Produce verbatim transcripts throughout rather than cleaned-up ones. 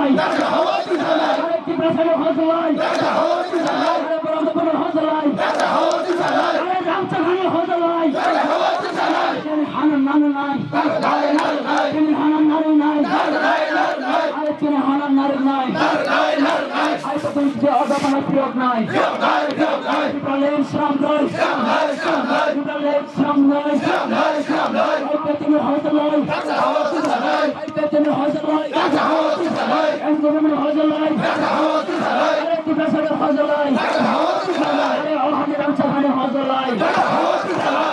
Are Tiprasani hojlai. Are Borok Dophani hojlai. Are Rangchakani hojlai. Chini hana nangnai. Chini hana nangnai. Are chini hana nangnai. Hai to tong je oda mana phiyok nai. Tipraland sramnai. Tipraland sramnai. Hai to tini hojlai. Hai to tini hojlai. Ang gumani hojlai. Are Tiprasani hojlai. Are Ohani Rangchakani hojlai.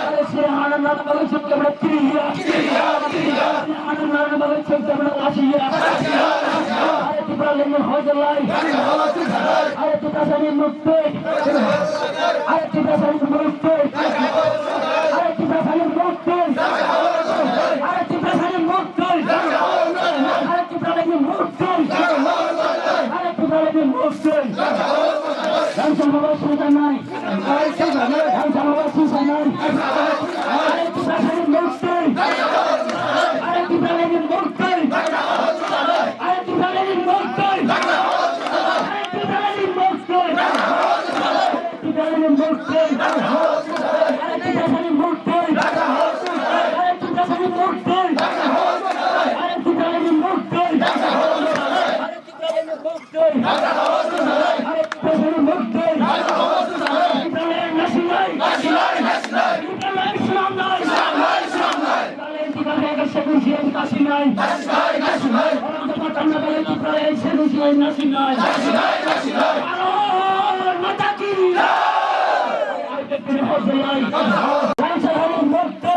Are sira hana nana bagwi chuk kemra kiriya. Sira hana nana bagwi chuk kemra lasiya. Are Tipralandni hojlai. Are Tiprasani mukti. Are Tiprasani mukti. Are Tiprasani mukti. Are Tiprasani mukti. Are Tiprasani mukti. Are Tiprasani mukti. Rangchak baba susanai. Rangchak baba susanai. Are Tiprasani mukti. Are Tiprasani mukti. Are Tiprasani mukti. Are Tiprasani mukti. Tiprasani mukti. Are Tiprasani mukti. Are Tiprasani mukti. Are Tiprasani mukti. Are Tiprasani mukti. Are Tiprasani mukti. Tipraland nasinai. Tipraland swnamnai. Tipraland Tiprasani nasinai. Orang tempat tanda balik Tipraland nasinai. Bharat Mata ki jai. Rangchakani mukti.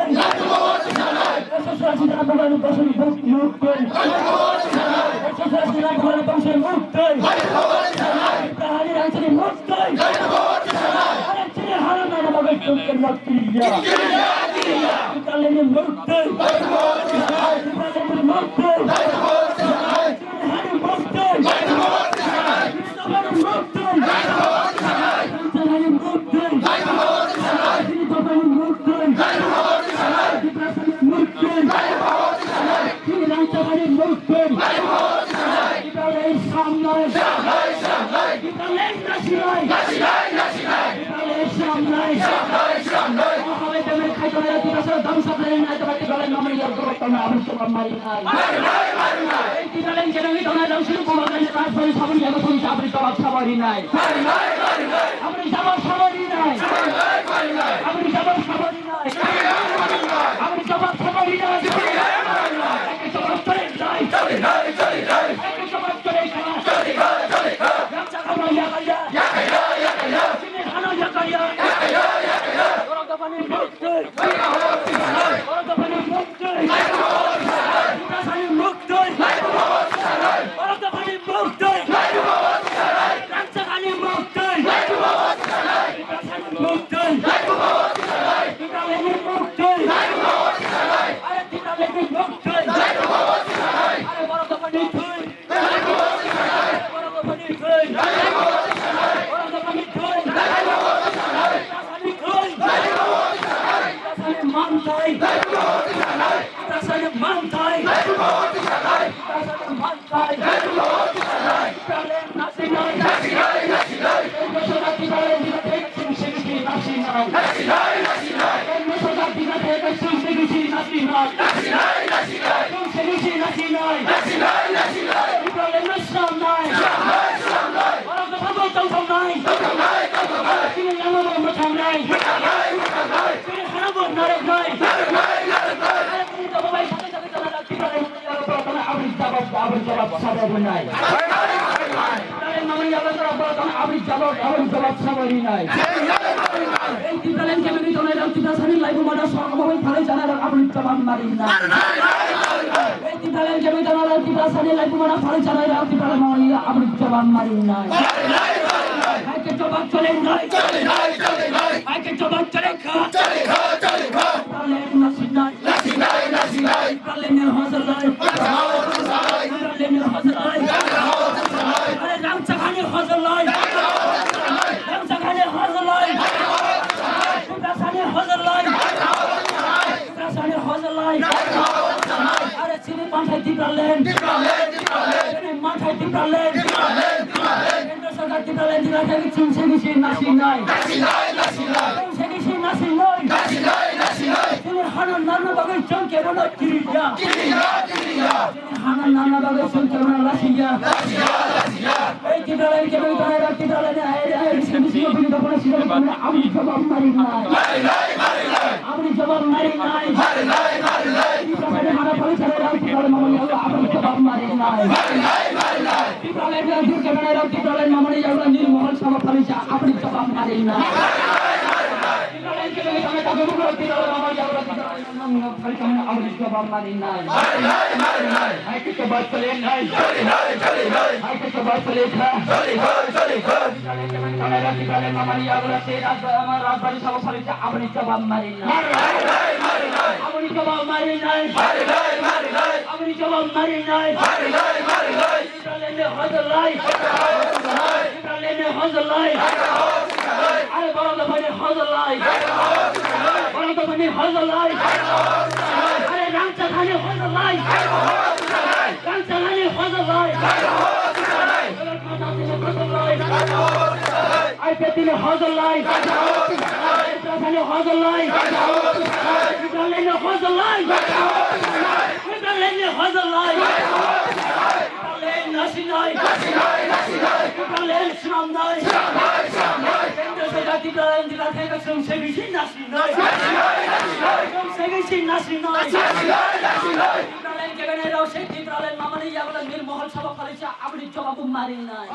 Ekso churasi jona bubagrani bosoni mukti. Ekso churasi jona bubagrani bosoni mukti. Tiprahani Rangchakani mukti. Are chini hana nana bagwi chuk kemra kiriya. Tipralandni mukti. Tipralandni mukti. Chini hani mukti. Chini dophani mukti. Rangchakani mukti. Chini dophani mukti. Tiprasani mukti. Chini Rangchakani mukti. Tipraland sramnai. Tipraland nasinai. Tipraland sramnai. O habai bemar khai tongnai, Tiprasa dam saklai nai, Tiprasa Tipraland mamani yar gorok tongna abri tongna mari nai. Tipraland kenangwi tongnai, Rangchak bubagrani rajbari saboni yago thongwi abri tongna sabari nai. Abri jabab sabari nai. Abri jabab sabari nai. Abri jabab sabari nai. Eke jabab chole nai. Eke jabab chole kha. Rangchak hano yakaya. Chini hano yakaya. Borok dophani mukti. Borok dophani mukti. Tiprasani mukti. Borok dophani mukti. Rangchakani mukti. Tiprasani mukti. Tipralandni mukti. Are Tipralandni mukti. Are borok dophani thwi. Borok dophani thwi. Borok dophani thwi. Tiprasani thwi. Tiprasani manthai. Tiprasani manthai. Tiprasani manthai. Tipraland nasinai. Nasinai, nasinai. Tiprasani Tipraland nasinai. Nasinai, nasinai. Nasinai, nasinai. Nasinai, nasinai. Nasinai, nasinai. Tipraland swnamnai. Swnamnai, swnamnai. Borok dophani tongthoknai. Tongthoknai, tongthoknai. Chini lama bo mwthangnai. Mwthangnai, mwthangnai. Chini hana bo narwknai. Narwknai, narwknai. Are chini dophani bai sakai sakai tongna Tipraland mamani yago borok tongna abri jabab, abri jabab sabai rwnai. Tipraland mamani yago borok tongna abri jabab, abri jabab sabai rwnai. Ei Tipraland kemeni tongnai rok Tiprasani laibuma no sorgo bai phalwi chanai rok aboni jabab mari na. Ei Tipraland kemeni tongnai rok Tiprasani laibuma no phalwi chanai rok Tiprasani aboni jabab mari na. Hai ke jabab chole nai. Hai ke jabab chole kha. Tipraland nasinai. Tipraland ni hojlai. Tipraland ni hojlai. Are Rangchak hani hojlai. Rangchak hani hojlai. Tiprasani hojlai. Tiprasani hojlai. Are chini manthai Tipraland. Chini manthai Tipraland. Tipraland, Tipraland. Kendra sarkar Tipraland jila thani chwng se bisi nasinai. Nasinai, nasinai. Chwng se bisi nasinai. Nasinai, nasinai. Chini hano narna bagwi chwng kebono kiriya. Kiriya, kiriya. Chini hano narna bagwi chwng kebono lasiya. Lasiya, lasiya. Ei Tipraland kebo tonai rok Tipraland ni ayri ayri se bisi bini dokona sida kona aboni jawab marinai. Marinai, marinai. Aboni jawab marinai. Marinai, marinai. Tipraland hano pali chale rok Tipraland mamani aboni jawab marinai. Marinai, marinai. Tipraland ni jur kebana rok Tipraland mamani yagra nil mohol sabo phalisa aboni jawab marinai. Tipraland kebana rok Tipraland mamani yagra Tipraland mamani phalisa aboni jawab marinai. Marinai, marinai. Hai ke jawab chale nai. Chale nai, chale nai. Hai ke jawab chale kha. Chale kha, chale kha. Tipraland kebana rok Tipraland mamani yagra se raj amar rajbari sabo phalisa aboni jawab marinai. Marinai, marinai. Aboni jawab marinai. Marinai, marinai. Aboni jawab marinai. Marinai, marinai. Tipraland ni hozolai. Tipraland ni hozolai. Are borok dophani hozolai. Borok dophani hozolai. Are rangchakhani hozolai. Rangchakhani hozolai. I P F T ni hozolai. Tiprasani hozolai. Tipraland ni hozolai. Tipraland ni hozolai. Tipraland nasinai. Tipraland swnamnai. Kendra sarkar Tipraland jila thani chwng se bisi nasinai. Chwng se bisi nasinai. Tipraland kebana rok se Tipraland mamani yagra nil mohol sabo phalisa aboni jawab marinai.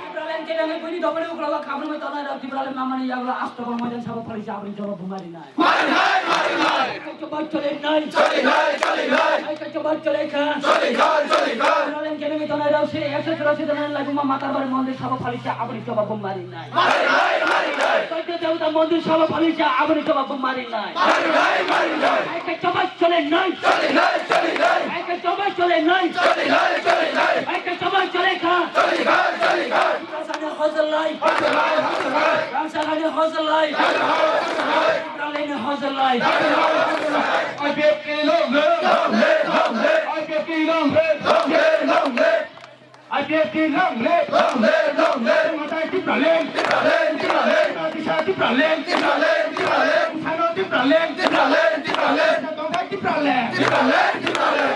Tipraland kebana buini dophani uklogo khabrumwi tonai rok Tipraland mamani yagra asto bol moidan sabo phalisa aboni jawab marinai. Marinai, marinai. Hai ke jawab chale nai. Chale nai, chale nai. Hai ke jawab chale kha. Chale kha, chale kha. Tipraland kebana tonai rok se ekso churasi tonai laguma Matarbari mondir sabo phalisa aboni jawab marinai. Marinai, marinai. Chaitya Devata mondir sabo phalisa aboni jawab marinai. Marinai, marinai. Hai ke jawab chale nai. Chale nai, chale nai. Hai ke jawab chale nai. Chale nai, chale nai. Hai ke jawab chale kha. Chale kha, chale kha. Tiprasani hozolai. Hozolai, hozolai. Rangchakhani hozolai. Hozolai, hozolai. Tipraland ni hozolai. Hozolai, hozolai. I P F T long live. Long live, long live. I P F T long live. Long live, long live. I P F T long live. Long live, long live. Matai Tipraland. Tipraland, Tipraland. Tiprasa Tipraland. Tipraland, Tipraland. Sano Tipraland. Tipraland, Tipraland. Tongthai Tipraland. Tipraland, Tipraland.